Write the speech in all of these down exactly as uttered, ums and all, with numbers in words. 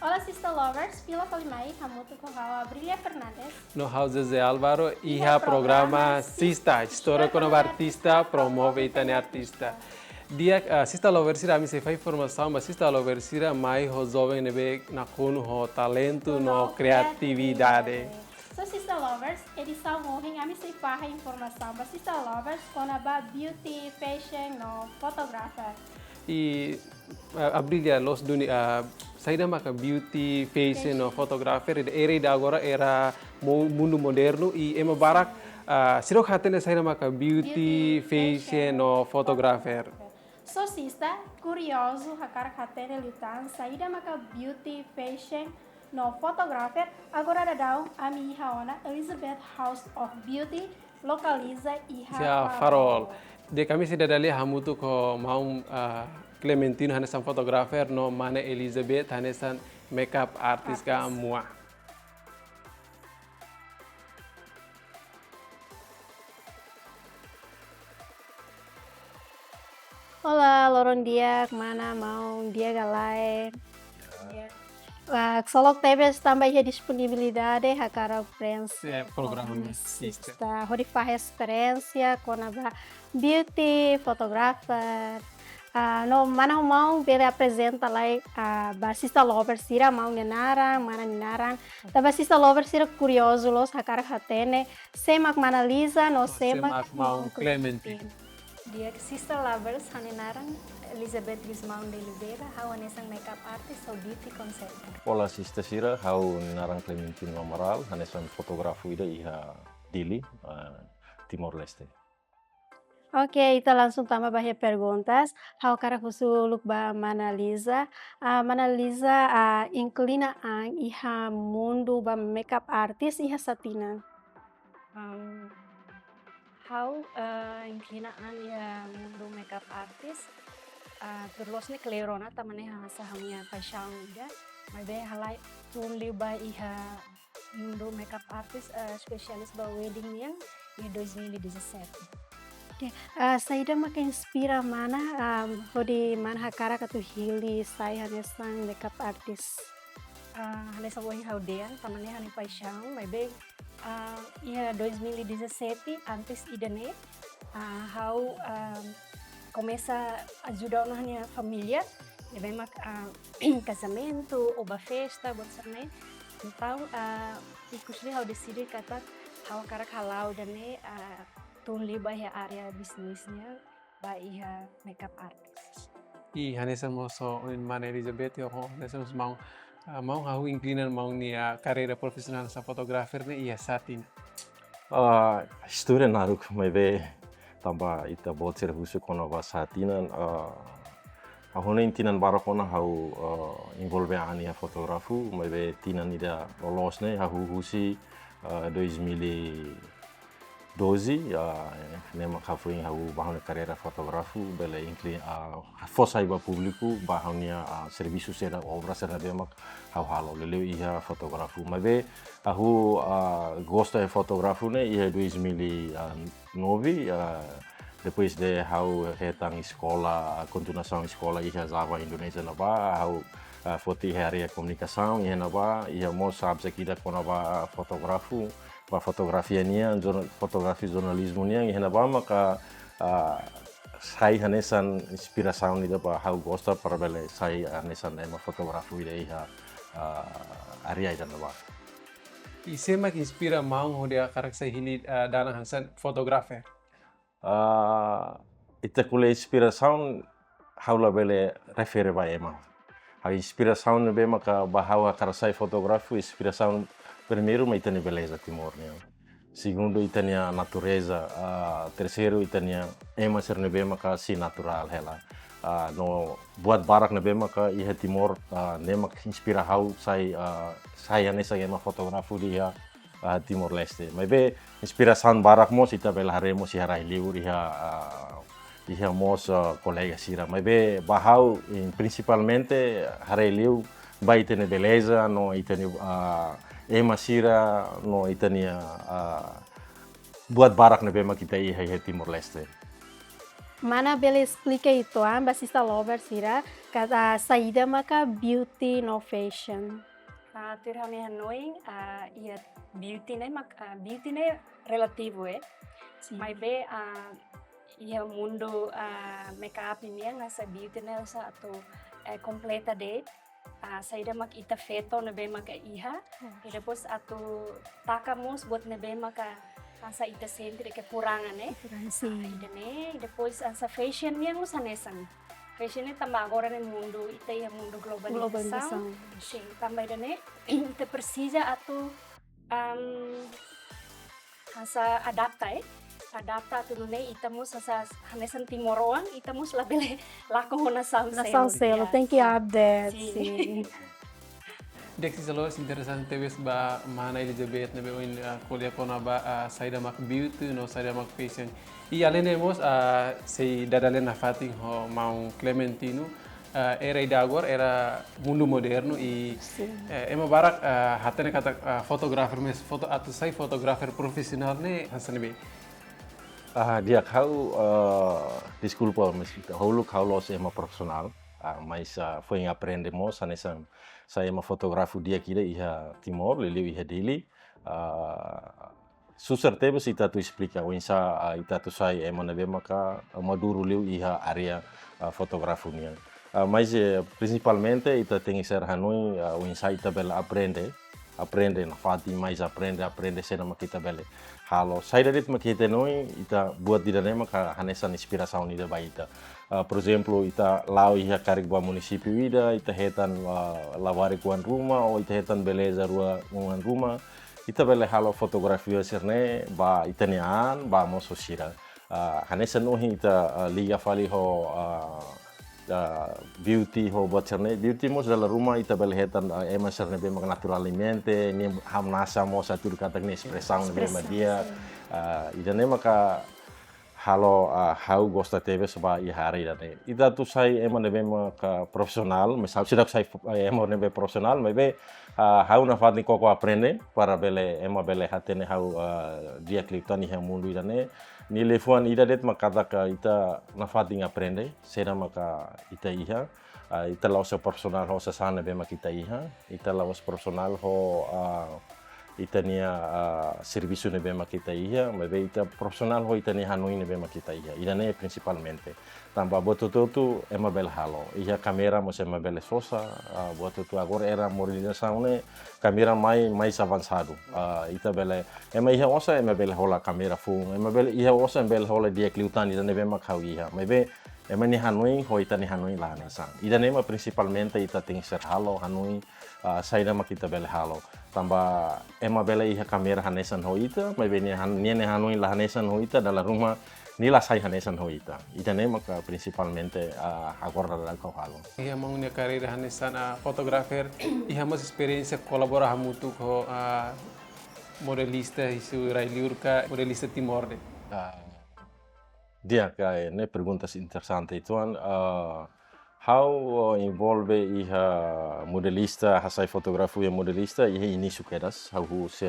Olá, Sista Lovers, fila fali mai hamutuk ho ha'u Abrilia Fernandes no ha'u José Álvaro iha programa Sista, istória kona-ba artista, promove ita-nia artista. Di'ak, ah, Sista Lovers sira, ami sei fahe informasaun ba Sista Lovers sira mai ho joven ne'ebé nakonu ho talentu no kriatividade. So, Sista Lovers, edisaun ohin ami sei fahe informasaun ba Sista Lovers kona-ba beauty, fashion no photographer. I, ah, Abrilia, loos duni, ah, saida maka beauty, fashion no photographer, era ida agora era mo-, mundu modernu, i ema barak, ah, seidauk hatene saida maka beauty, fashion no photographer. So, Sista, kuriozu hakarak hatene liután saida maka beauty, fashion no photographer, agora daudaun ami iha ona Elizabeth House of Beauty, lokaliza iha Farol. Di'ak, ami sei dada lia hamutuk ho maun, ah, Clementino hanesan photographer no mana Elizabeth hanesan makeup artist ka mua. Olá, loron di'ak, mana, maun, di'ak ka lae? Di'ak. Ah, ksolok tebes tanba iha disponibilidade hakarak preenxe programa Sista hodi fahe esperiénsia kona-ba beauty, photographer. Ah, no mana ho maun bele aprezenta lai, ah, ba Sista Lovers sira, maun nia naran, mana nia naran. Tanba Sista Lovers sira kuriozu loos hakarak hatene sé mak mana Liza no sé mak maun Clementino. Di'ak, Sista Lovers, ha'u-nia naran Elizabeth Gusmão de Oliveira, ha'u hanesan makeup artist ho beauty consultant. Olá, Sista sira, ha'u-nia naran Clementino Amaral, hanesan fotógrafu ida iha Dili, ah, Timor-Leste. Oke, ita langsung tama ba iha perguntas. Ha'u hakarak husu uluk ba mana Liza. Ah, mana Liza, ah, inklina an iha mundu ba makeup artist iha sá tinan? Am, ha'u, eh, inklina an iha mundu makeup artist, eh, tuir loos ne'e kleur ona, tanba ne'e hanesan ha'u-nia paixaun ida. Maibé halai tun liu ba iha mundu makeup artist, eh, spesialis ba wedding nian iha dois mil e dezassete. Oke, eh, saida maka inspira mana, ah, hodi mana hakarak atu hili sai hanesan makeup artist? Ah, hanesan ohin ha'u dehan, tanba ne'e ha'u-nia paixaun, maibé, ah, iha dois mil e dezassete, antes ida-ne'e, ah, ha'u, ah, komesa ajuda ona ha'u-nia família, ne'ebé mak, ah, kazamentu, ou ba festa, buat sira-ne'e. Entaun, ah, ikus liu ha'u deside katak ha'u hakarak hala'o ida-ne'e, ah, tun liu ba iha área bisnis nian, ba iha makeup artist. I hanesan mós ohin mana Elizabeth, i hanesan mós maun, ah, maun, ha'u inklina maun nia karreira profisionál hanesan fotógrafer ne'e iha sá tinan? Ah, istória naruk, maibé tanba ita-boot sira husu kona-ba sá tinan, ah, ha'u hanoin tinan barak ona ha'u, ah, envolve an iha fotógrafu, maibé tinan ida loloos ne'e ha'u husi, ah, dois mil e doze, ah, ne'e mak ha'u foin ha'u ba ha'u-nia karreira fotógrafu, bele inkli-, ah, fó sai ba públiku, ba ha'u-nia, ah, servisu sira, obra sira ne'ebé mak ha'u halo, liuliu iha fotógrafu. Maibé ha'u, ah, gosta iha fotógrafu ne'e iha dois mil e nove, ah, depois de ha'u hetan eskola, kontinuasaun eskola iha Java, Indonézia ne'ebá, ha'u, ah, foti iha área komunikasaun, iha ne'ebá, iha mós subjek ida kona-ba fotógrafu, ba fotografia nian, jorna-, fotografi jornalizmu nian, iha ne'ebá maka, ah, sai hanesan inspirasaun ida ba ha'u gosta para bele sai hanesan ema fotógrafu ida iha, ah, área ida ne'ebá. I sé mak inspira maun hodi hakarak sai hili, ah, dalan hanesan fotógrafer? Ah, ita ko'alia inspirasaun, ha'u labele refere ba ema. Ha'u inspirasaun ne'ebé maka ba ha'u hakarak sai fotógrafu, inspirasaun primeiru mak ita-nia beleza Timor nian. Segundu, ita-nia natureza. Ah, terseiru, ita-nia ema sira ne'ebé maka sei naturál hela. Ah, no buat barak ne'ebé maka iha Timor, ah, ne'e mak inspira ha'u sai, ah, sai hanesan ema fotógrafu iha, ah, Timor-Leste. Maibé inspirasaun barak mós ita bele haree mós iha rai-liur, iha, ah, iha mós, ah, kolega sira. Maibé ba ha'u, em, prinsipalmente haree liu ba ita-nia beleza, no ita-nia, ah, ema sira, no ita-nia, ah, buat barak ne'ebé mak ita iha, iha Timor-Leste. Mana bele esplika uitoan ba Sista Lover sira, Katak saida maka beauty no fashion? Ah, tuir ha'u-nia hanoin, ah, iha beauty ne'e mak, ah, beauty ne'e relativu, eh. Sin. Maibé, ah, iha mundu, ah, makeup nian hanesan beauty ne'e hanesan atu, eh, kompleta de'it, ah, saida mak ita feto ne'ebé maka iha. Hmm. I depois atu taka mós buat ne'ebé maka hanesan ita sente de'it kekurangan, eh. Kekurangan, sin. Ah, ida-ne'e, depois hanesan fashion nian mós hanesan. Fashion ne'e tanba agora ne'e mundu, ita iha mundu globalizasaun. Globalizasaun. Sin, tanba ida-ne'e, ita presiza atu, am, hanesan adapta, eh. Adapta atu nune'e ita mós hanesan, hanesan timoroan, ita mós labele lakon ho nasaun seluk. Nasaun seluk, ya, tenke update, sin. Sin. Di'ak, sisa loos, interesante tebes ba mana Elizabeth ne'ebé ohin, ah, ko'alia kona-ba, ah, saida mak beauty no saida mak fashion. I alende mós, ah, sei dada lia nafatin ho maun Clementino, ah, era ida agora, era mundu modernu i, sin, eh, ema barak, ah, hatene katak, ah, fotografer mós, foto, atu sai fotografer profisionál ne'e hanesan ne'ebé? Ah, di'ak, ha'u, ah, deskulpa, mas ha'u uluk ha'u la'ós ema profisionál, ah, mas, ah, foin aprende mós, hanesan sai ema fotógrafu di'ak ida iha Timor, liuliu iha Dili. Ah, susar tebes ita atu esplika oinsá, ah, ita atu sai ema ne'ebé maka maduru liu iha área, ah, fotógrafu nian. Ah, mas, eh, prinsipalmente ita tenke ser hanoin, ah, oinsá ita bele aprende, aprende nafatin, mais aprende, aprende saida mak ita bele halo. Saida de'it mak ita hanoin, ita buat ida-ne'e maka hanesan inspirasaun ida ba ita. Ah, por ezemplu, ita la'o iha karik ba munisípiu ida, ita hetan, ah, labarik oan ruma, ou ita hetan beleza rua oan ruma, ita bele halo fotografia sira-ne'e ba ita-nia an, ba mós ho sira. Ah, hanesan ohin ita, ah, liga fali ho, ah, ah, beauty ho buat sira-ne'e. Beauty mós dala ruma ita bele hetan, ah, ema sira ne'ebé mak naturalmente, nia hamnasa mós atu katak nia espresaun ne'ebé mak di'ak. Espresaun, sin. Ah, ida-ne'e maka halo, ah, ha'u gosta tebes ba iha área ida-ne'e. Ita atu sai ema ne'ebé maka profisionál, mas ha'u seidauk sai, eh, ema ne'ebé profisionál, maibé, ah, ha'u nafatin koko aprende, para bele, ema bele hatene ha'u, ah, di'ak liután iha mundu ida-ne'e. Nia liafuan ida de'it mak katak ita nafatin aprende, saida maka ita iha, ah, ita la'ós profisionál ho sasán ne'ebé mak ita iha, ita la'ós profisionál ho, ah, ita-nia, ah, servisu ne'ebé mak ita iha, maibé ita profisionál ho ita-nia hanoin ne'ebé mak ita iha. Ida-ne'e prinsipalmente. Tanba buat hotu-hotu ema bele halo. Iha kámera mós ema bele sosa, ah, buat hotu agora era modernizasaun ne'e, kámera mai, mais avansadu. Ah, ita bele, ema iha osan ema bele hola kámera foun, ema bele iha osan bele hola di'ak liután ida ne'ebé mak ha'u iha. Maibé ema nia hanoin ho ita-nia hanoin la hanesan. Ida-ne'e mak prinsipalmente ita tenke ser halo, hanoin, ah, saida mak ita bele halo. Tanba ema bele iha kámera hanesan ho ita, maibé nia han-, nia, nia hanoin la hanesan ho ita, dala ruma nia la sai hanesan ho ita. Ida-ne'e maka prinsipalmente, ah, agora daudaun ha'u halo. Iha maun nia karreira hanesan, ah, fotografer, iha mós esperiénsia kolabora hamutuk ho, ah, modelista husi rai-liur ka modelista Timor de'it? Ah, di'ak, eh, ne'e perguntas interesante uitoan, ah, ha'u, eh, envolve iha modelista, hasai fotógrafu iha modelista, iha inísiu kedas, ha'u husi,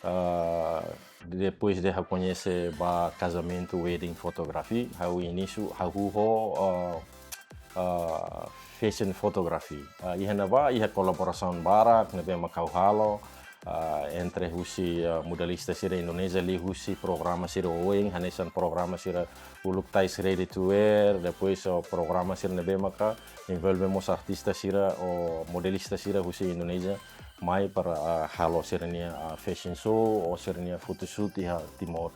ah, depois de ha'u koñese ba kazamentu, wedding photography, ha'u inísiu, ha'u ho, ah, ah, fashion photography. Ah, iha ne'ebá, iha kolaborasaun barak ne'ebé mak ha'u halo, ah, entre husi, ah, modelista sira Indonézia liuhusi programa sira oioin, hanesan programa sira uluk tais ready to wear, depois, ah, programa sira ne'ebé maka envolve mós artista sira ou modelista sira husi Indonézia mai para, ah, halo sira-nia, ah, fashion show ou sira-nia photoshoot iha Timor.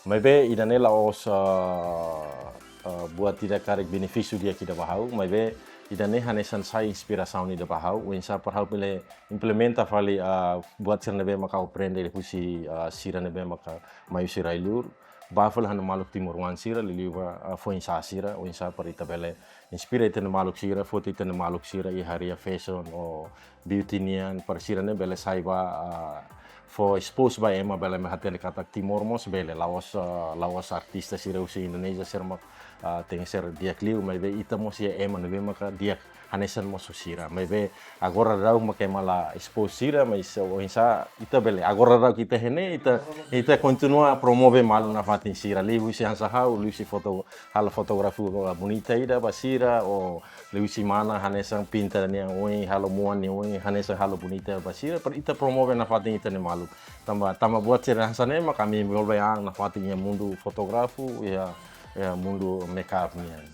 Maibé ida-ne'e la'ós, ah, ah, buat ida karik benefísiu di'ak ida ba ha'u, maibé ida-ne'e hanesan sai inspirasaun ida ba ha'u, oinsá para ha'u bele implementa fali, ah, buat sira ne'ebé maka ha'u aprende husi, ah, sira ne'ebé maka mai husi rai-liur, ba fali ha'u-nia maluk timoroan sira, liuliu ba, ah, foin-sa'e sira, oinsá para ita bele inspira ita-nia maluk sira, foti ita-nia maluk sira iha área fashion ou beauty nian, para sira-ne'e bele sai ba, ah, fó expose ba ema bele ema hatene katak Timor mós bele, la'ós, ah, la'ós artista sira husi Indonézia sira mak, ah, tenke ser di'ak liu, maibé ita mós iha ema ne'ebé maka di'ak hanesan mós sira. Maibé agora daudaun mak ema la expose sira, mas oinsá ita bele. Agora daudaun ita iha ne'e, ita, ita kontinua promove malu nafatin sira. Liuhusi hanesan ha'u, liuhusi foto, halo fotografia bonita ida ba sira, ou liuhusi mana hanesan pinta nia oin, halo moan nia oin, hanesan halo bonita ba sira, para ita promove nafatin ita-nia maluk. Tanba, tanba buat sira hanesan ne'e mak ami envolve an nafatin iha mundu fotógrafu, iha, iha mundu make up nian.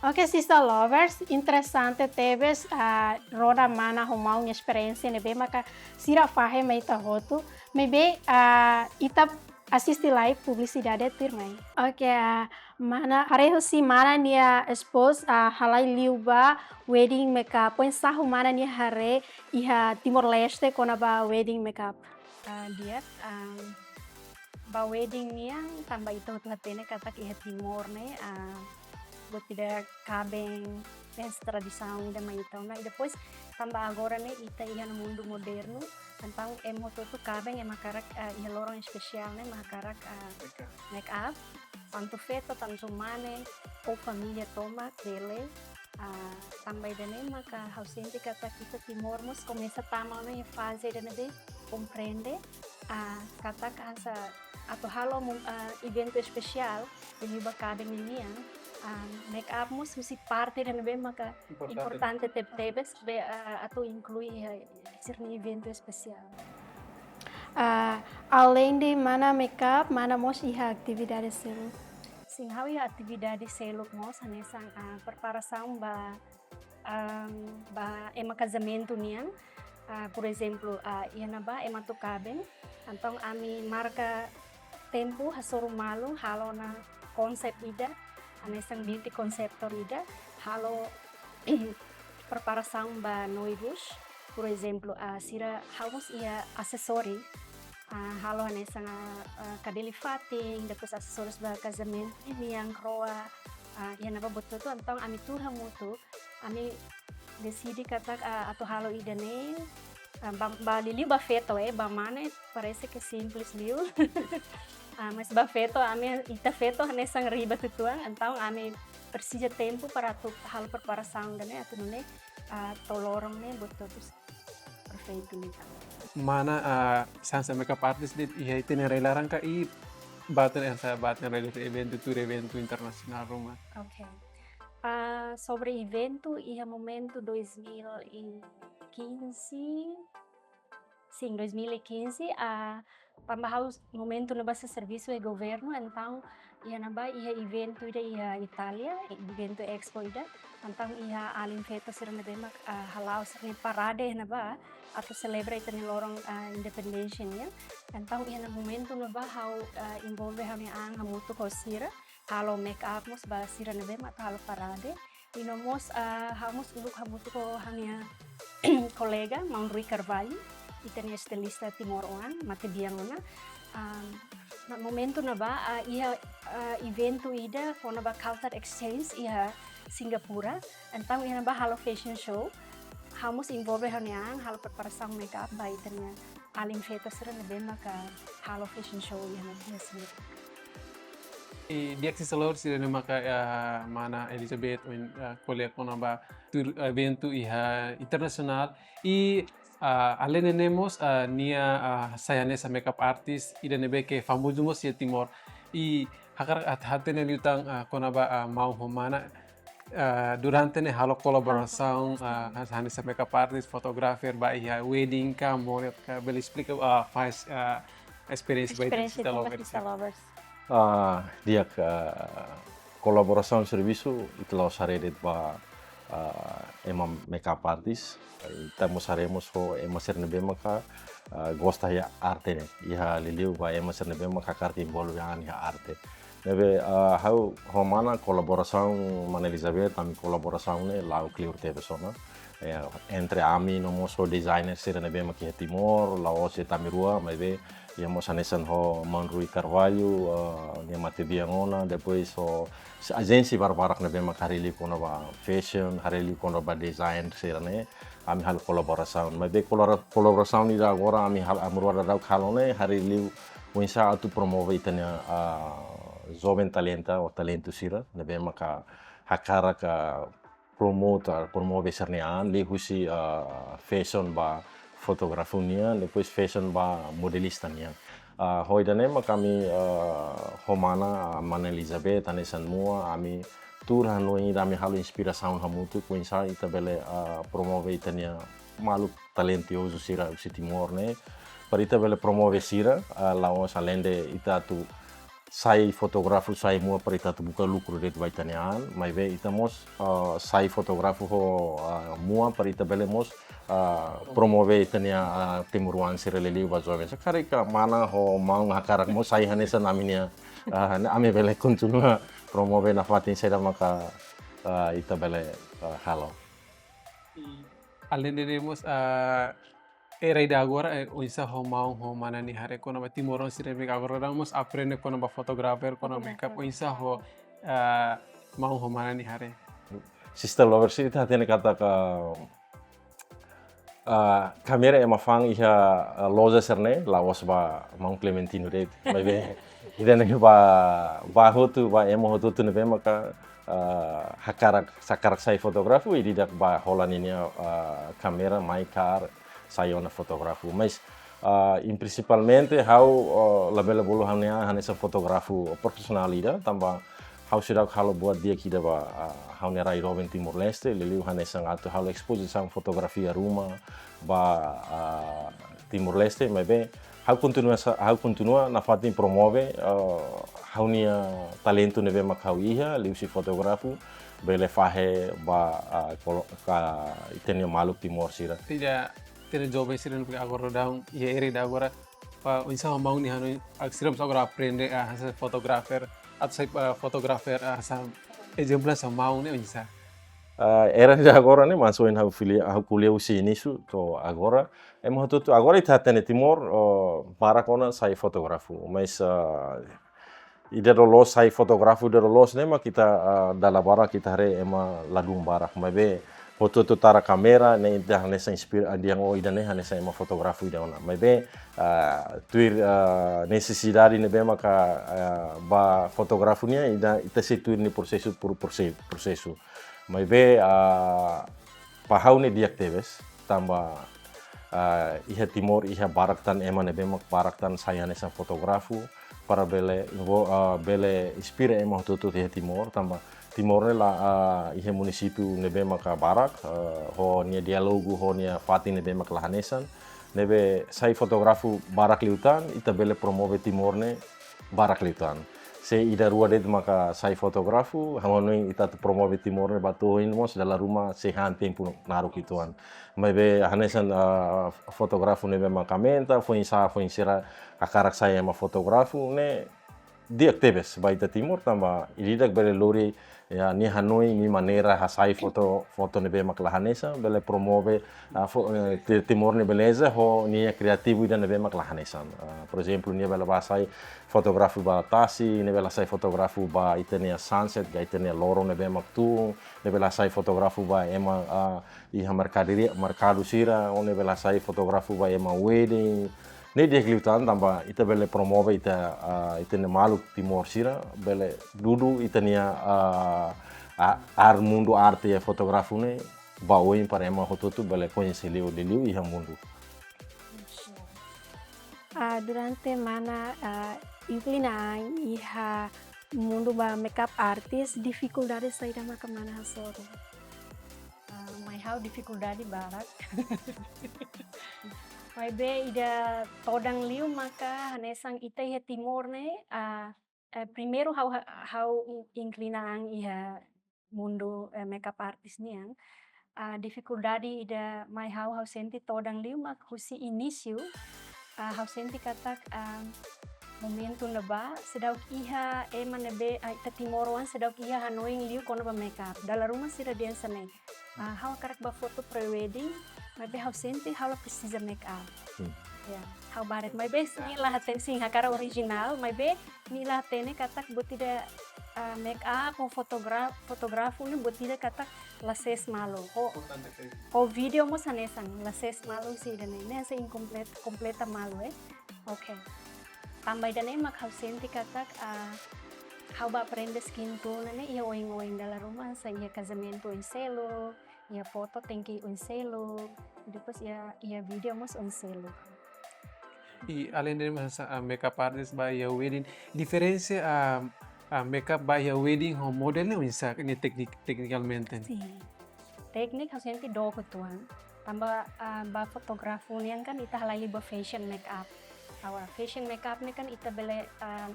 Oke, Sister Lovers, interesante tebes, ah, rona mana ho maun nia esperiénsia ne'ebé maka sira fahe mai ita hotu. Maibé, ah, ita asiste lai publisidade tuirmai. Oke, ah, mana haree husi mana nia esposa, ah, halai liu ba wedding make up, oinsá ho mana nia haree iha Timor-Leste kona-ba wedding make up. Ah, di'ak, ah, ba wedding nian tanba ita hotu hatene katak iha Timor ne'e, ah, buat ida kaben, hanesan tradisaun ida mai ita ona. I depois tanba agora ne'e ita iha mundu modernu, entaun ema hotu-hotu kaben ema hakarak, ah, iha loron espesiál ne'e ema hakarak, ah, make up. Make up, tantu feto, tantu mane, ou família tomak bele, ah, tanba ida-ne'e maka ha'u sente katak ita Timor mós komesa tama ona iha faze ida ne'ebé komprende, ah, katak hanesan atu halo mom-, ah, eventu espesiál, liuliu ba kaben ninian, ah, make up mós husi parte ida ne'ebé maka importante. Importante tebetebes be, ah, atu inklui iha sira-nia eventu espesiál. Ah, além de mana make up, mana mós iha atividade seluk? Sin, ha'u iha atividade seluk mós, hanesan, ah, preparasaun ba, ah, ba ema kazamentu nian. Ah, por ezemplu, ah, iha ne'ebá ema atu kaben, entaun ami marka tempu hasoru malu, halo ona konsep ida, hanesan beauty conceptor ida, halo preparasaun ba noivus, por ezemplu, ah, sira ha'u mós iha asesori, ah, halo hanesan, ah, ah, kadeli fatin, depois asesórius ba kazamentu nian, kroa, ah, iha ne'ebá buat hotu-hotu, entaun ami tuur hamutuk, ami deside katak, ah, atu halo ida-ne'e, ah, ba, ba liuliu ba feto, eh, ba mane parese ke simples liu. Ah, mas ba feto, ami, ita feto hanesan riba uitoan, entaun ami presiza tempu para atu halo preparasaun ida-ne'e, atu nune'e, ah, to'o loron ne'e buat hotu perfeitu liután. Mana, ah, hanesan make up artist de'it iha ita-nia rai-laran ka i ba tiha hanesan ba tiha rai-laran eventu tuir eventu internasionál ruma? Oke. Ah, sobre eventu iha momentu dois mil e quinze, sin, dois mil e quinze, ah, tanba ha'u momentu ne'ebá sei servisu iha governu, entaun iha ne'ebá iha eventu ida iha Itália, eventu expo ida, entaun iha alin feto sira ne'ebé mak, ah, hala'o sira-nia parade iha ne'ebá, atu selebra ita-nia loron, ah, independénsia nian. Entaun iha ne'e momentu ne'ebá ha'u, ah, envolve ha'u-nia an hamutuk ho sira, halo make up mós ba sira ne'ebé mak atu halo parade. I no mós, ah, ha'u mós uluk hamutuk ho ha'u-nia kolega, Maun Rui Carvalho, ita-nia estilista timoroan, matebian ona. Ah, iha momentu ne'ebá, ah, iha, ah, eventu ida kona-ba culture exchange iha Singapura. Entaun iha ne'ebá halo fashion show. Ha'u mós envolve ha'u-nia an, halo preparasaun make up ba ita-nia alin feto sira ne'ebé maka halo fashion show iha ne'ebá, iha Singapura. I di'ak, Sister Lovers, ida-ne'e maka, ah, mana Elizabeth ohin, ah, ko'alia kona-ba tuir eventu iha internasionál. I, ah, além de ne'e mós, ah, nia, ah, sai hanesan make up artist ida ne'ebé ke famozu mós iha Timor. I hakarak atu hatene liután, ah, kona-ba, ah, maun ho mana, ah, durante ne'e halo kolaborasaun, ah, hanesan make up artist, fotografer, ba iha wedding ka, moret ka, bele esplika, ah, faz, ah, esperiénsia ba ita-nia Sister Lovers. Sister Lovers. Ah, di'ak, ah, kolaborasaun servisu ita la'ós haree de'it ba, ah, ema make up artist. Ita mós haree mós ho ema sira ne'ebé maka, ah, gosta iha arte ne'e. Iha liuliu ba ema sira ne'ebé maka hakarak envolve an iha arte. Ne'ebé, ah, ha'u ho mana kolaborasaun, mana Elizabeth, ami kolaborasaun ne'e la'o kleur tebes ona. Eh, entre ami no mós ho designer sira ne'ebé maka iha Timor, la'ós de'it ami rua, maibé iha mós hanesan ho Maun Rui Carvalho, ah, nia matebian ona, depois ho ajénsia barbarak ne'ebé maka haree liu kona-ba fashion, haree liu kona-ba design sira-ne'e, ami halo kolaborasaun. Maibé kolora-, kolaborasaun ida agora ami hal-, ami rua daudaun halo ne'e, haree liu oinsá atu promove ita-nia, ah, joven talenta ou talentu sira ne'ebé maka hakarak, ah, promotor, promove sira-nia an, liuhusi, ah, fashion ba fotógrafu nian, depois fashion ba modelista nian. Ah, ho ida-ne'e mak ami, ah, ho mana, ah, mana Elizabeth, hanesan Mua, ami tuur hanoin ida, ami halo inspirasaun hamutuk, oinsá ita bele, ah, promove ita-nia maluk talentozu sira husi Timor ne'e, para ita bele promove sira, ah, la'ós aleinde ita atu sai fotógrafu, sai Mua para ita atu buka lukru de'it ba ita-nia an, maibé ita mós, ah, sai fotógrafu ho, ah, Mua para ita bele mós, ah, promove ita-nia, ah, timoroan sira liuliu ba joven. Sá karik mana ho maun hakarak mós sai hanesan ami-nia, ah, ami bele kontinua promove nafatin saida maka, ah, ita bele, ah, halo. Aleinde ne'e mós, ah, era ida agora, eh, oinsá ho maun ho mana nia haree kona-ba timoroan sira ne'ebé agora daudaun mós aprende kona-ba fotografer, kona-ba makeup, oinsá ho, ah, maun ho mana nia haree. Sister Lovers, ita hatene katak, ah, kámera ema fa'an iha, ah, loja sira-ne'e, la'ós ba maun Clementino de'it. Maibé, ida-ne'e ba, ba hotu, ba ema hotu-hotu ne'ebé maka, ah, hakarak, sá karik sai fotógrafu, ida-idak bá hola ninia, ah, kámera, mai kaer, sai ona fotógrafu. Mas, ah, em prinsipalmente, ha'u, ah, labele bolu ha'u-nia an hanesan fotógrafu profisionál ida, tanba ha'u seidauk halo buat di'ak ida ba, ah, ha'u-nia rai doben Timor-Leste, liuliu hanesan atu halo espozisaun fotografia ruma ba, ah, Timor-Leste, maibé ha'u kontinua sa-, ha'u kontinua nafatin promove, ah, ha'u-nia talentu ne'ebé mak ha'u iha, liuhusi fotógrafu, bele fahe ba, ah, kolo-, ka ita-nia maluk Timor sira. Ida, ita-nia joven sira ne'ebé agora daudaun, iha era ida agora, ba oinsá ho maun nia hanoin, ah, sira mós agora aprende, ah, hanesan fotografer, atu sai, ah, fotografer, ah, hanesan ezemplu hanesan maun ne'e oinsá. Ah, era ida agora ne'e, mas ohin ha'u fili, ha'u ko'alia husi inísiu to'o agora, ema hotu-hotu, agora ita hatene Timor, oh, barak ona sai fotógrafu, mas, ah, ida loloos sai fotógrafu, ida loloos ne'e mak ita, ah, dala barak ita haree ema ladún barak, maibé hotu-hotu tara kámera, ne'e ita hanesan inspira, ah, dehan oh ida-ne'e hanesan ema fotógrafu ida ona. Maibé, ah, tuir, ah, nesesidade ne'ebé maka, ah, ba fotógrafu nian, ida, ita sei tuir nia prosesu por, prose-, prosesu. Maibé, ah, ba ha'u ne'e di'ak tebes, tanba, ah, iha Timor, iha barak tan ema ne'ebé mak barak tan sai hanesan fotógrafu, para bele envol-, ah, bele inspira ema hotu-hotu iha Timor, tanba Timor ne'e la, ah, iha munisípiu ne'ebé maka barak, ah, ho nia diálogu, ho nia fatin ne'ebé mak la hanesan, ne'ebé sai fotógrafu barak liután, ita bele promove Timor ne'e barak liután. Se ida rua de'it maka sai fotógrafu, ha'u hanoin ita atu promove Timor ne'e ba to'o oin mós dala ruma sei han tempu naruk uitoan. Maibé hanesan, ah, fotógrafu ne'ebé mak aumenta, foin-sa'e, foin sira hakarak sai ema fotógrafu, ne'e di'ak tebes ba ita Timor tanba ida-idak bele lori, ya, nia hanoin, nia maneira hasai foto, foto ne'ebé mak la hanesan, bele promove, ah, fo-, eh, Ti-, Timor nia beleza ho nia kriativu ida ne'ebé mak la hanesan. Ah, por ezemplu, nia bele bá sai fotógrafu ba tasi, nia bele sai fotógrafu ba ita-nia sunset, ka ita-nia loron ne'ebé mak tun, nia bele sai fotógrafu ba ema, ah, iha merkadoria, merkadu sira, ou nia bele sai fotógrafu ba ema wedding. Ne'e di'ak liután tanba ita bele promove ita, ah, ita-nia maluk Timor sira, bele dudu ita-nia, ah, a-, ar mundu arte iha fotógrafu ne'e ba oin para ema hotu-hotu bele koñese liu, liuliu iha mundu. Ah, durante mana, ah, inklina an iha mundu ba makeup artist, difikuldade saida maka mana hasoru? Ah, mai ha'u difikuldade barak. Maibé ida todan liu maka hanesan ita iha Timor ne'e, ah, eh, primeiru ha'u, ha'u in-, inklina an iha mundu, eh, makeup artist nian. Ah, difikuldade ida mai ha'u, ha'u sente todan liu mak husi inísiu, ah, ha'u sente katak, ah, momentu ne'ebá seidauk iha ema ne'ebé, ah, ita timoroan seidauk iha hanoin liu kona-ba makeup. Dala ruma sira dehan hanesan ne'e: "Ah, ha'u hakarak bá foto pre-wedding, maibé ha'u sente ha'u la presiza makeup." Hmm. Ya, ha'u barak, maibé nia la hatene, sin, hakarak orijinál, maibé nia la hatene katak buat ida, ah, makeup ou fotogra-, fotógrafu ne'e buat ida katak la sees malu. Ho, ho vídeo mós hanesan, la sees malu husi ida-ne'e. Ne'e hanesan inkomplet-, kompleta malu, eh. Oke. Tanba ida-ne'e mak ha'u sente katak, ah, ha'u bá aprende skin tone ne'e iha oin-oin dala ruma, hanesan iha kazamentu oin seluk, iha foto tenke oin seluk, depois iha, iha vídeo mós oin seluk. I além de hanesan, ah, makeup artist ba iha wedding, diferensa, ah, ah, makeup ba iha wedding ho model ne'e oinsá ne'e teknik, teknikamente? Sin. Teknik ha'u sente dook uitoan. Tanba, ah, ba fotógrafu nian kan ita halai liu ba fashion makeup. Agora fashion makeup ne'e kan ita bele, ah,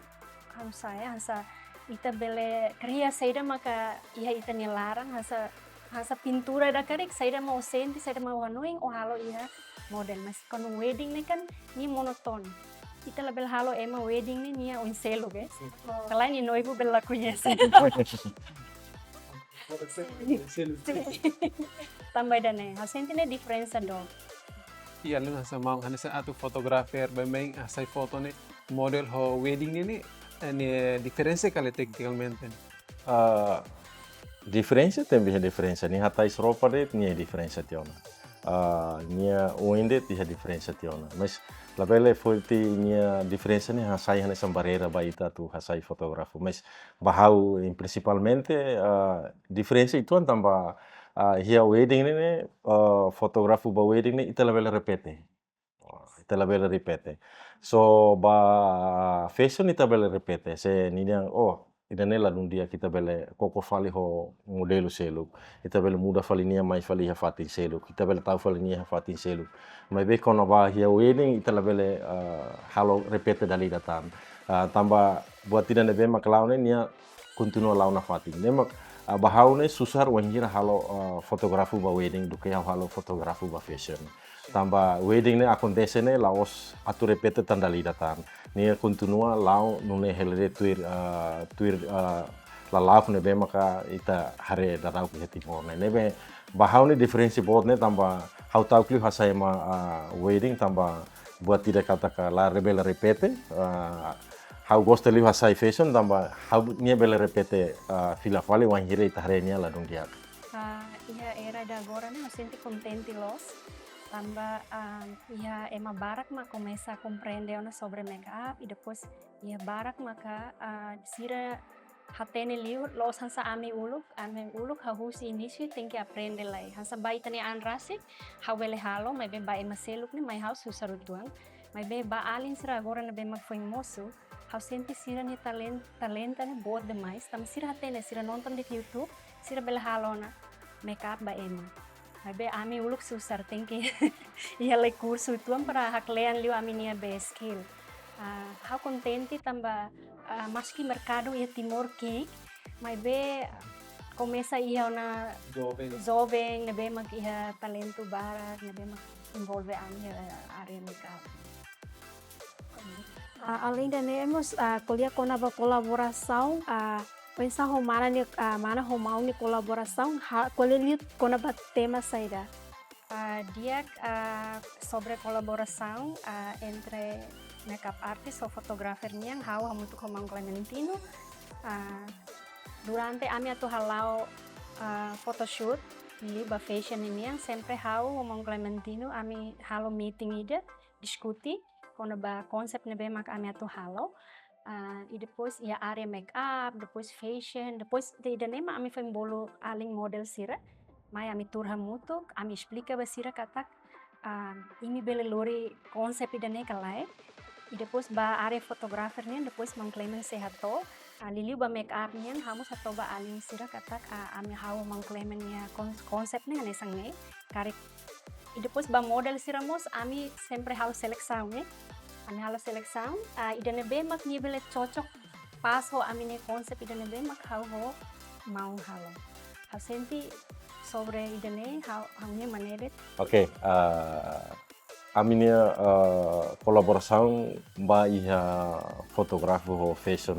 hanesan, hanesan ita bele kria saida maka iha ita-nia laran, hanesan, hanesan pintura ida karik, saida mak o sente, saida mak o hanoin, o halo iha model. Mas kuandu wedding ne'e kan nia monotonu. Ita labele halo ema wedding ne'e nia oin seluk, eh. Sin. Ka lae nia noivu bele la koñese. Sin. Tanba ida-ne'e, ha'u sente ne'e diferensa dook. I além hanesan maun, hanesan atu fotografer, baibain hasai foto ne'e, model ho wedding ne'e, ne'e, eh, ne'e diferensa kala teknikamente? Ah, diferensa, tenke iha diferensa. Nia hatais roupa de'it, nia diferensa tiha ona. Ah, nia oin de'it, iha diferensa tiha ona. Mas labele foti nia diferensa ne'e hasai hanesan barreira ba ita atu hasai fotógrafu. Mas ba ha'u, em, prinsipalmente, ah, diferensa uitoan tanba, ah, iha wedding ne'e, ne'e, ah, fotógrafu ba wedding ne'e, ita labele repete. Ita labele repete. So, ba fashion ita bele repete. Se ninia, oh, ida-ne'e ladún di'ak, ita bele koko fali ho modelu seluk. Ita bele muda fali nia mai fali iha fatin seluk. Ita bele tau fali nia iha fatin seluk. Maibé kona-ba iha wedding ita labele, ah, halo repete dala ida tan. Ah, tanba buat ida ne'ebé mak la'o ne'e nia kontinua la'o nafatin. Ne'e mak, ah, ba ha'u ne'e susar wainhira halo, ah, fotógrafu ba wedding duké ha'u halo fotógrafu ba fashion. Tanba wedding ne'e akontese ne'e la'ós atu repete tan dala ida tan. Nia kontinua la'o nune'e hela de'it tuir, ah, tuir, ah, lala'ok ne'ebé maka ita haree dadauk iha Timor ne'e. Ne'ebé ba ha'u ne'e diferensa boot ne'e tanba ha'u ta'uk liu hasai ema, ah, wedding tanba buat ida katak la labele repete, ah, ha'u gosta liu hasai fashion tanba ha'u, nia bele repete, ah, fila fali wainhira ita haree nia ladún di'ak. Ah, iha era ida agora ne'e ha'u sente kontente loos. Tanba, ah, iha ema barak mak komesa komprende ona sobre makeup, i depois iha barak maka, ah, sira hatene liu, la'ós hanesan ami uluk, ami uluk hahú husi inísiu tenke aprende lai. Hanesan ba ita-nia an rasik, ha'u bele halo, maibé ba ema seluk ne'e mai ha'u susar uitoan. Maibé ba alin sira agora ne'ebé mak foin mosu, ha'u sente sira-nia talen-, talenta ne'e boot demais. Tanba sira hatene, sira nonton de'it YouTube, sira bele halo ona makeup ba ema. Maibé ami uluk susar, tenke iha lai kursu uitoan para haklean liu ami-nia be skill. Ah, ha'u kontente tanba, ah, maski merkadu iha Timor ki'ik, maibé komesa iha ona joven, joven ne'ebé mak iha talentu barak, ne'ebé mak envolve ami iha área makeup. Ah, além de ne'e, mós, ah, ko'alia kona-ba kolaborasaun, ah, oinsá ho mana nia, ah, mana ho maun nia kolaborasaun, ha'u ko'alia liu kona-ba tema saida? Ah, di'ak, ah, sobre kolaborasaun, ah, entre makeup artist ho fotografer nian, ha'u hamutuk ho maun Clementino. Ah, durante ami atu hala'o, ah, photoshoot liu ba fashion ninian, sempre ha'u ho maun Clementino ami halo meeting ida, diskute kona-ba konsep ne'ebé mak ami atu halo. Ah, i depois iha área makeup, depois fashion, depois ida-ne'e mak ami foin bolu alin model sira. Mai ami tuur hamutuk, ami esplika ba sira katak, ah, imi bele lori konsep ida-ne'e ka lae. I depois ba área fotografer nian, depois maun Clement sei hato'o, ah, liuliu ba makeup nian, ha'u mós hato'o ba alin sira katak, ah, ami, ha'u ho maun Clement nia kons-, konsep ne'e hanesan ne'e. Karik, i depois ba model sira mós ami sempre halo selesaun, eh. Ami halo selesaun, ah, ida ne'ebé mak nia bele cocok pas ho ami-nia konsep, ida ne'ebé mak ha'u ho maun halo. Ha'u sente sobre ida-ne'e, ha'u, ha'u-nia maneira. Oke, ah, ami-nia, ah, kolaborasaun ba iha fotografu ho fashion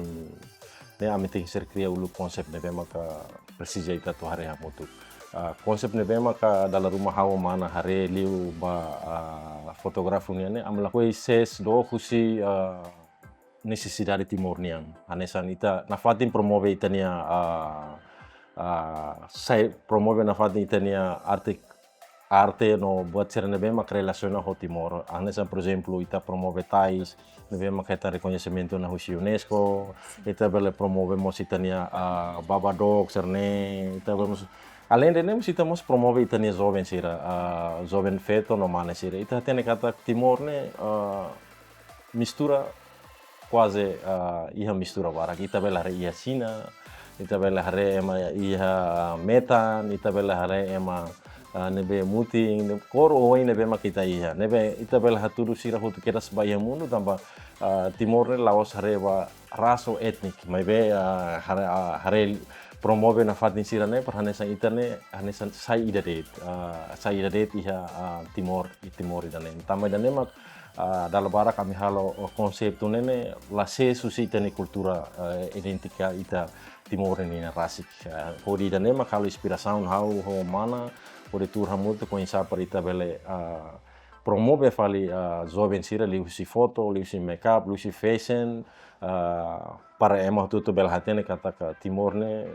ne'e ami tenke ser kria uluk konsep ne'ebé maka presiza ita atu haree hamutuk. Ah, konsep ne'ebé maka dala ruma ha'u ho mana haree liu ba, ah, fotografu nian ne'e, ami lakohi sees dook husi, ah, nesesidade Timor nian. Hanesan ita nafatin promove ita-nia, ah, ah, sai promove nafatin ita-nia arte, arte no buat sira ne'ebé mak relasiona ho Timor. Hanesan, por ezemplu, ita promove tais ne'ebé mak hetan rekoñesimentu ona husi UNESCO, ita bele promove mós ita-nia, ah, baba dook sira-ne'e, ita bele mós, alende ne'e mós ita mós promove ita-nia joven sira, ah, joven feto no mane sira. Ita hatene katak Timor ne'e, ah, mistura kuaze, ah, iha mistura barak. Ita bele haree iha Xina, ita bele haree ema iha metan, ita bele haree ema, ah, ne'ebé mutin, ne'e kór oioin ne'ebé mak ita iha. Ne'ebé ita bele hatudu sira hotu kedas ba iha mundu tanba, ah, Timor ne'e la'ós haree ba ras ou étniku, maibé, ah, haree, ah, haree promove nafatin sira-ne'e para hanesan ita ne'e, hanesan sai ida de'it, ah, sai ida de'it iha, ah, Timor, i Timor ida-ne'e. Tanba ida-ne'e mak, ah, dala barak ami halo, oh, konseitu ne'e ne'e la sees husi ita-nia kultura, eh, idéntika ita Timor nian rasik. Ah, hodi ida-ne'e mak halo inspirasaun ha'u ho mana, hodi tuur hamutuk oinsá para ita bele, ah, promove fali, ah, joven sira liuhusi foto, liuhusi makeup, liuhusi fashion, ah, para ema hotu-hotu bele hatene katak Timor ne'e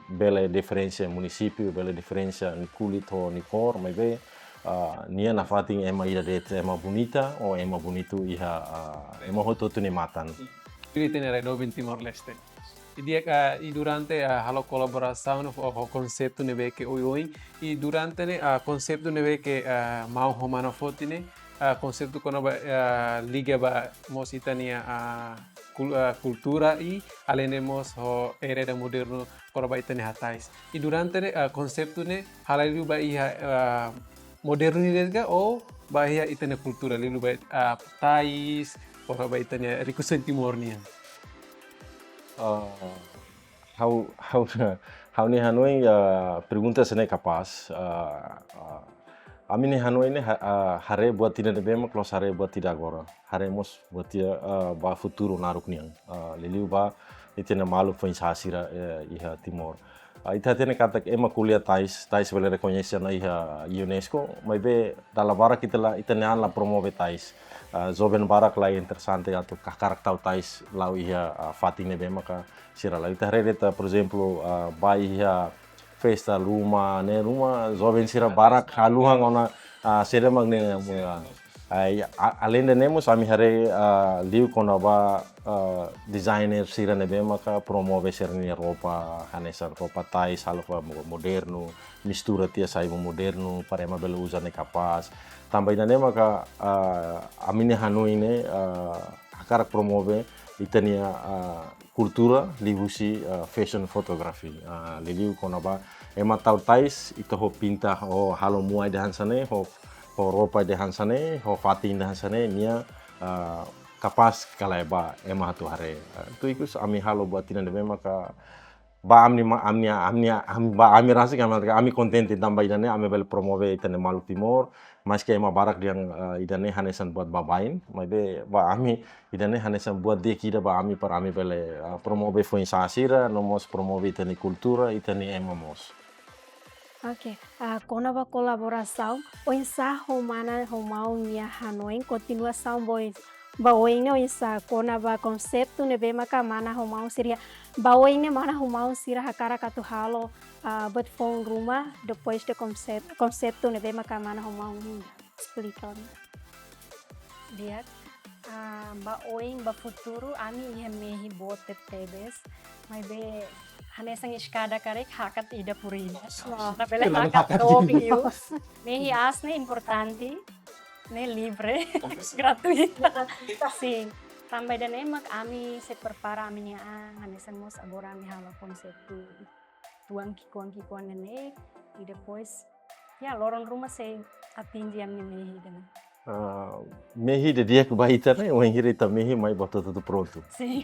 bele diferensia munisípiu, bele diferensia nia kulit ho nia kór, maibé, ah, nia nafatin ema ida de'it, ema bonita ou ema bonitu iha, ah, ema hotu-hotu nia matan. Spirit ne'e rai doben Timor-Leste. I di'ak, ah, i durante, ah, halo kolaborasaun ho, ho konseitu ne'ebé ke oioin, i durante ne'e, ah, konseitu ne'ebé ke, ah, maun ho mana foti ne'e, ah, konseitu kona-ba, ah, liga ba mós ita-nia, ah, kul-, ah, kultura i alende mós ho era ida modernu kona-ba ita-nia hatais. I durante ne'e, ah, konseitu ne'e halai liu ba iha, ah, modernidade ka ou ba iha ita-nia kultura liu ba, ah, tais, kona-ba ita-nia rikusoin Timor nian. Ah, ha'u, ha'u, ha'u-nia hanoin, ah, pergunta sira-ne'e kapás, ah, ah, ami-nia hanoin ne'e ha-, ah, haree buat ida ne'ebé mak la'ós haree buat ida agora. Haree mós buat ida, ah, ba futuru naruk nian. Ah, liuliu ba ita-nia maluk foin-sa'e sira, eh, iha Timor. Ah, ita hatene katak ema ko'alia tais, tais bele rekoñese ona iha UNESCO, maibé dala barak ita la, ita-nia an la promove tais. Ah, joven barak la interesante atu hakarak tau tais la'o iha, ah, fatin ne'ebé maka sira la'o. Ita haree de'it, por ezemplu, ah, ba iha festa ruma, ne'e ruma, joven sira barak haluhan ona, ah, sira mak ne'e, ah, ah, i, a-, alende ne'e mós ami haree, ah, liu kona-ba, ah, designer sira ne'ebé maka promove sira-nia roupa, hanesan roupa tais, halo ba mo-, modernu, mistura tiha sai ba modernu, para ema bele uza ne'e kapás. Tanba ida-ne'e maka, ah, ami-nia hanoin ne'e, ah, hakarak promove ita-nia, ah, kultura liuhusi, ah, fashion photography. Ah, liuliu kona-ba ema tau tais, ita ho pinta, ho halo muai ida hanesan ne'e, ho, ho roupa ida hanesan ne'e, ho fatin ida hanesan ne'e, nia, ah, kapás ka lae ba ema atu haree. Ah, tuir ikus ami halo buat ida ne'ebé maka ba ami-nia ma-, ami-nia, ami-nia, ami, ba ami rasik ami, ami kontente tanba ida-ne'e ami bele promove ita-nia maluk Timor, maske ema barak dehan, eh, ida-ne'e hanesan buat baibain, maibé ba ami ida-ne'e hanesan buat di'ak ida ba ami para ami bele, eh, promove foin-sa'e sira, no mós promove ita-nia kultura, ita-nia ema mós. Oke, ah, kona-ba kolaborasaun, oinsá ho mana ho maun nia hanoin kontinuasaun ba oin, ba oin ne'e oinsá kona-ba konseitu ne'ebé maka mana ho maun sira, ba oin ne'e mana ho maun sira hakarak atu halo, ah, buat foun ruma, depois de konsep-, konseitu ne'ebé maka mana ho maun nia esplika ona. Di'ak, ah, ba oin, ba futuru, ami iha mehi boot tebetebes, maibé hanesan eskada karik hakat ida por ida. Wah. Labele hakat to'o liu. Mehi aas ne'e importante, ne'e livre, gratuita. Sin, tanba ida-ne'e mak ami sei prepara ami-nia an, hanesan mós agora ami halo konseitu tuan ki'ikoan-ki'ikoan ne'e, i depois, ya, loron ruma sei atinje ami-nia mehi ida-ne'e. Ah, mehi didi'ak ba ita ne'e, wainhira ita mehi mai ba hotu-hotu prontu. Sin.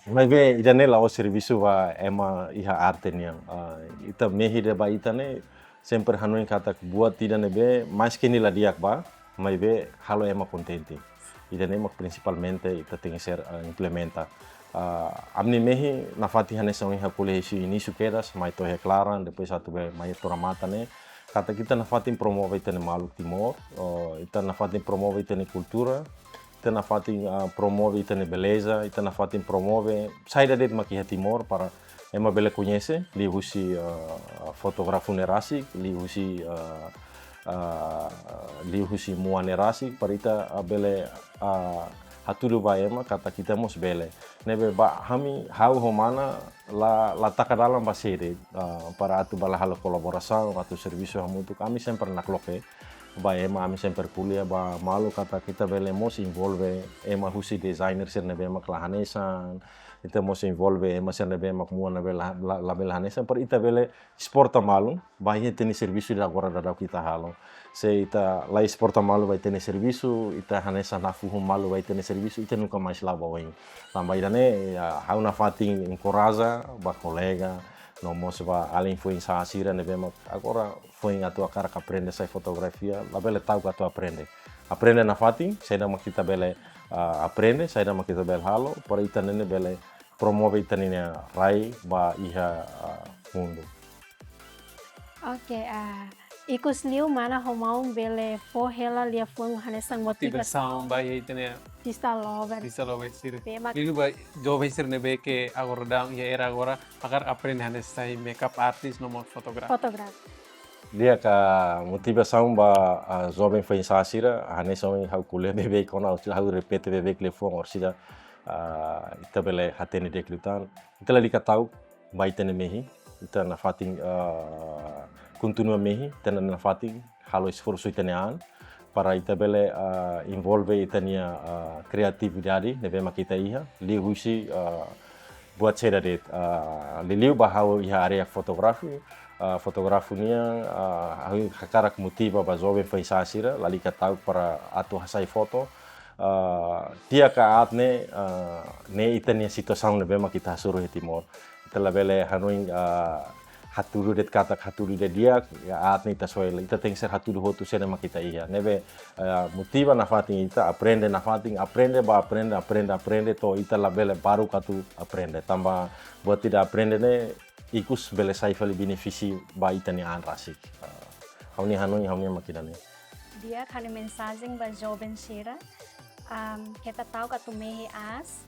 Maibé ida-ne'e la'ós servisu ba ema iha arte nian. Ah, ita mehi de'it ba ita ne'e, sempre hanoin katak buat ida ne'ebé, maske nia la di'ak ba, maibé halo ema kontente. Ida-ne'e mak prinsipalmente ita tenke ser, ah, implementa. Ah, ami-nia mehi nafatin hanesan ohin ha'u ko'alia husi inísiu kedas, mai to'o iha klaran, depois atu bá mai to'o remata ne'e. Katak ita nafatin promove ita-nia maluk Timor, oh, ita nafatin promove ita-nia kultura, ita nafatin, ah, promove ita-nia beleza, ita nafatin promove saida de'it mak iha Timor para ema bele koñese, liuhusi, ah, fotógrafu ne'e rasik, liuhusi, ah, ah, liuhusi MUA ne'e rasik, para ita, ah, bele, ah, hatudu ba ema katak ita mós bele. Ne'ebé ba ami ha'u ho mana la, la taka dalan ba sé de'it, ah, para atu bá halo kolaborasaun, atu servisu hamutuk, ami sempre nakloke ba ema, ami sempre ko'alia ba malu katak ita bele mós envolve ema husi designer sira ne'ebé mak la hanesan, ita mós envolve ema sira ne'ebé mak MUA ne'ebé la, la, labele hanesan, para ita bele esporta malu ba iha ita-nia servisu ida agora daudaun ita halo. Se ita la esporta malu ba ita-nia servisu, ita hanesan nafuhu malu ba ita-nia servisu, ita nunka mais la'o ba oin. Tanba ida-ne'e, ya, ha'u nafatin enkoraja ba kolega, no mós ba alin foin-sa'e sira ne'ebé mak agora foin atu hakarak aprende sai fotografia, labele ta'uk atu aprende. Aprende nafatin, saida mak ita bele, ah, aprende, saida mak ita bele halo, para ita ne'e bele promove ita-nia rai ba iha, ah, mundu. Oke, ah, ikus liu mana ho maun bele fó hela liafuan hanesan motivasaun. Motivasaun ba iha ita-nia Sista Lover. Sista Lover sira. Be mak- Liuliu ba joven sira ne'ebé ke agora daudaun iha era agora hakarak aprende hanesan sai makeup artist no mós fotografer. Fotografer. Di'ak, motivasaun ba, ah, joven foin-sa'e sira, hanesan ohin ha'u ko'alia beibeik ona, ha'u repete beibeik liafuan orsida, ah, ita bele hatene di'ak liután. Ita lalika ta'uk ba ita-nia mehi, ita nafatin, ah, kontinua mehi, ita nafatin halo esforsu ita-nia an, para ita bele, ah, envolve ita-nia, ah, kriatividade ne'ebé mak ita iha, liuhusi, ah, buat saida de'it, ah, liuliu ba ha'u iha área fotografi, ah, fotografi nian, ah, ha'u hakarak motiva ba joven foin-sa'e sira, lalika ta'uk para atu hasai foto, ah, di'ak ka aat ne'e, ah, ne'e ita-nia situasaun ne'ebé mak ita hasoru iha Timor. Ita labele hanoin, ah, hatudu de'it katak hatudu ida di'ak, ya aat ne'e ita soe lai. Ita tenkeser hatudu hotu saida mak ita iha. Ne'ebé, ah, motiva nafatin ita, aprende nafatin, aprende ba aprende, aprende, aprende, to'o ita labele baruk atu aprende. Tanba buat ida aprende ne'e, ikus bele sai fali benefísiu ba ita-nia an rasik. Ah, ha'u-nia hanoin, ha'u-nia mak ida-ne'e. Di'ak, ha'u-nia mensajen ba joven sira, am, keta ta'uk atu mehi aas,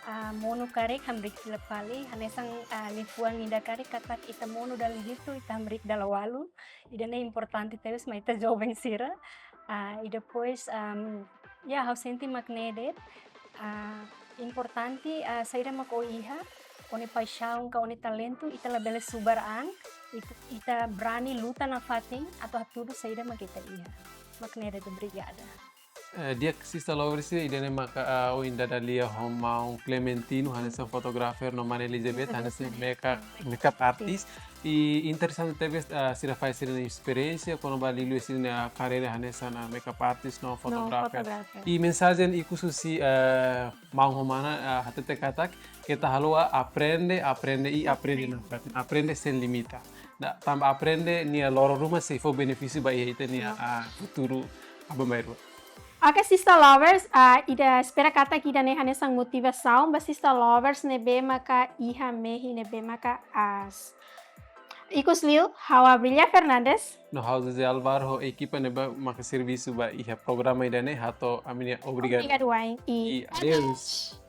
ah, monu karik hamriik fila fali, hanesan, ah, liafuan ida karik katak ita monu dala hitu, ita hamriik dala ualu, ida-ne'e importante tebes mai ita joven sira. Ah, i depois, am, ya, ha'u sente mak ne'e de'it, ah, importante, ah, saida mak ó iha, ó-nia paixaun ka ó-nia talentu, ita labele subar an, it-, ita brani luta nafatin, atu hatudu saida mak ita iha. Mak ne'e de'it, obrigada. Eh, di'ak Sista Lover sira, ida-ne'e maka, ah, ohin dada lia ho maun Clementino, hanesan fotografer, no mana Elizabeth, Elizabeth, hanesan makeup, makeup artist. I interesante tebes, ah, sira fahe sira-nia esperiénsia kona-ba liuliu sira-nia karreira hanesan, ah, makeup artist no, no fotografer, fotografer. I mensajen ikus husi, ah, maun ho mana, ah, hatete katak, keta haluha aprende, aprende i aprende. Aprende nafatin. Aprende sein limita. Tanba aprende nia loron ruma sei fó benefísiu ba iha ita-nia, ah, futuru aban-bainrua. Oke, Sista Lovers, ah, ida espera katak ida-ne'e hanesan motivasaun ba Sista Lovers ne'ebé maka iha mehi ne'ebé maka aas. Ikus liu, ha'u Abrilia Fernandes. No ha'u José Álvaro ho ekipa ne'ebé maka servisu ba iha programa ida-ne'e hato'o ami-nia obrigadu. Obrigadu wa'in. I adeus.